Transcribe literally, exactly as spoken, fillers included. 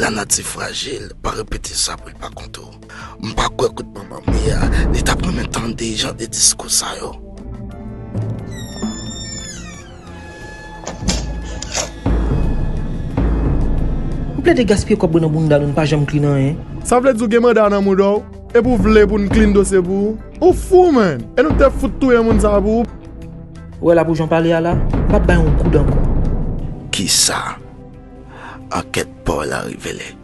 Dana ti frajil, pa repete sa pou l pa konte w. M pa kwè kout manman m ye a, li t ap renmen tande jan de diskou sa yo. Ou plede gaspiye kòb mwen nan bounda nou, n pa janm klin anyen. Sa vle di w gen manda nan mouda w? Epi w vle pou n klin dosye pou ou? Ou fou, man! E nou te fout touye moun sa pou ou? Ou wè la pou jan w pale a la, m p ap bay yon goud ankò. Kisa? Ankèt pa w la revele.